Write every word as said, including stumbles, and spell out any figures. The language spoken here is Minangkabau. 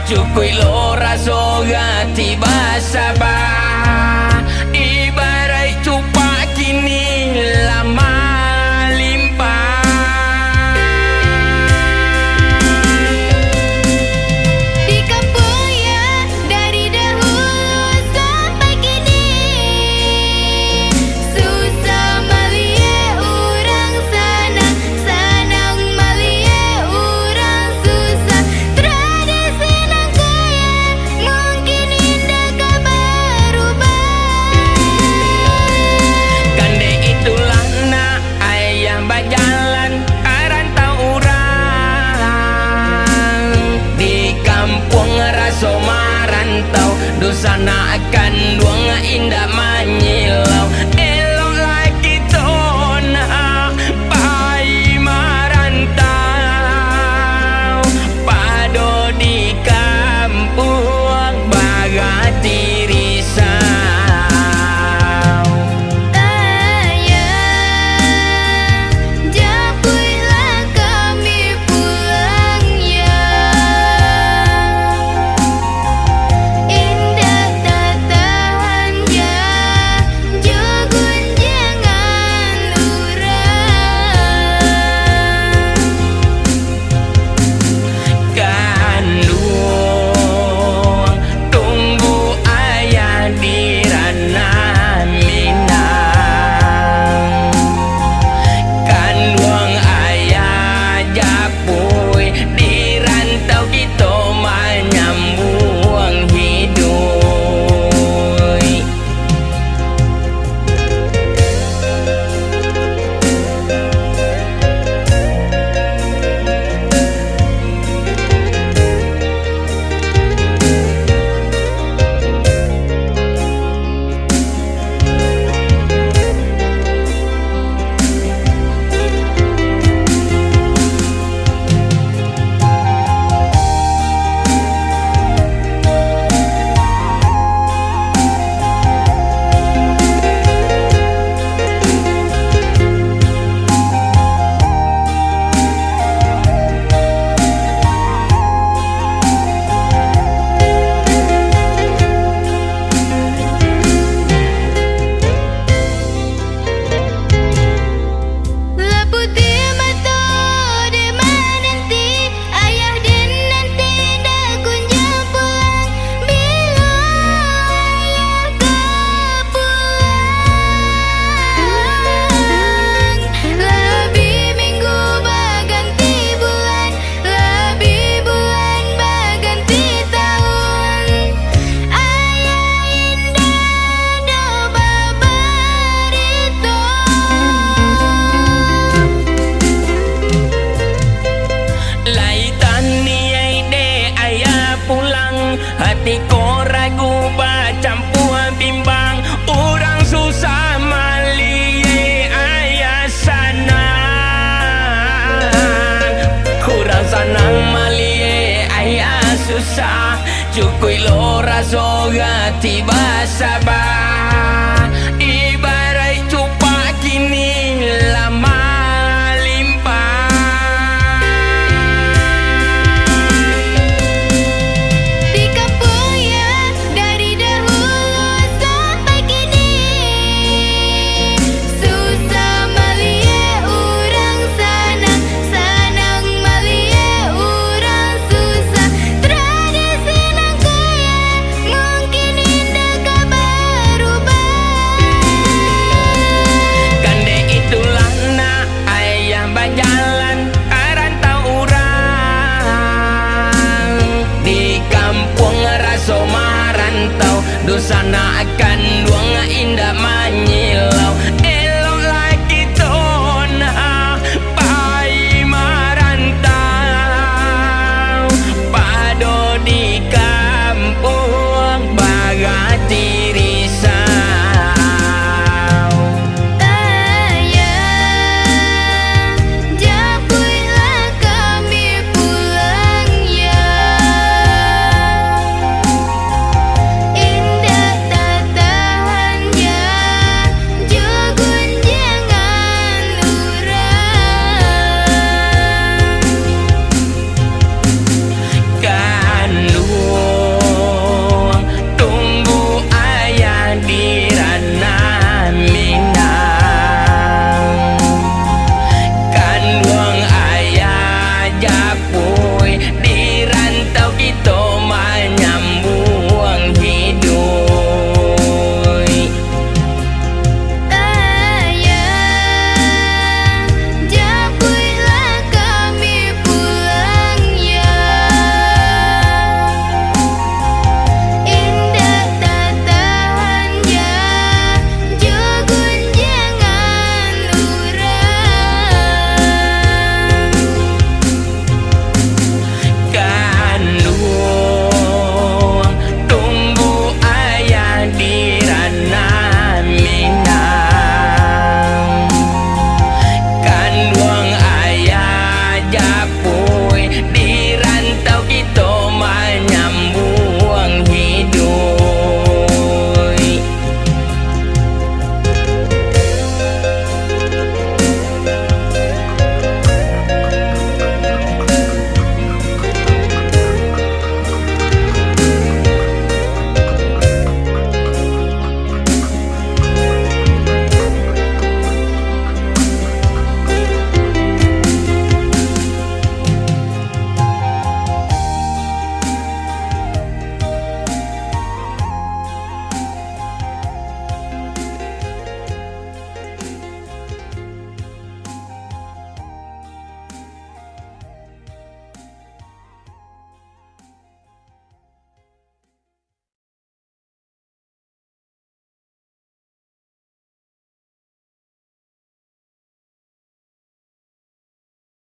Cukuiklah raso hati basaba, ibaraik cupak kini lah malimpah. Di kampuang, yo, dari dahulu sampai kini, susah maliek urang sanang, sanang maliek urang susah. Tradisi nan kaya mungkin indak ka barubah. Kan dek itulah nak ayah bajalan ka rantau urang. Di kampuang raso marantau, dunsanak kanduang indak manyilau. Eloklah kito nak pai marantau, pado di kampuang barati risau. Ayah, japuiklah kami pulang, yo. Indak tatahan, yo, jo gunjiangan urang. Kanduang, tunggu ayah di ranah Minang. Kanduang ayah japuik, di rantau kito manyambuang hiduik. Lah putiah mato dek mananti, ayah den nanti dak kunjuang pulang. Bilo ayah ka pulang? Lah bi minggu baganti bulan, lah bi bulan baganti taun. Ayah indak doh babarito. Lai taniaik dek ayah pulang, hati ko ragu bacampua bimbang. Urang susah maliek ayah sanang, urang sanang maliek ayah susah. Cukuiklah raso hati basaba, ibaraik cupak kini lah malimpah. Di kampuang, yo, dari dahulu sampai kini, susah maliek urang sanang, sanang maliek urang susah. Tradisi nan kaya mungkin indak ka barubah. Kan dek itulah nak ayah bajalan ka rantau urang. Di kampuang raso marantau, dunsanak kanduang indak manyilau. Eloklah kito nak pai marantau, pado di kampuang barati risau. Ayah, japuiklah kami pulang, yo. Indak tatap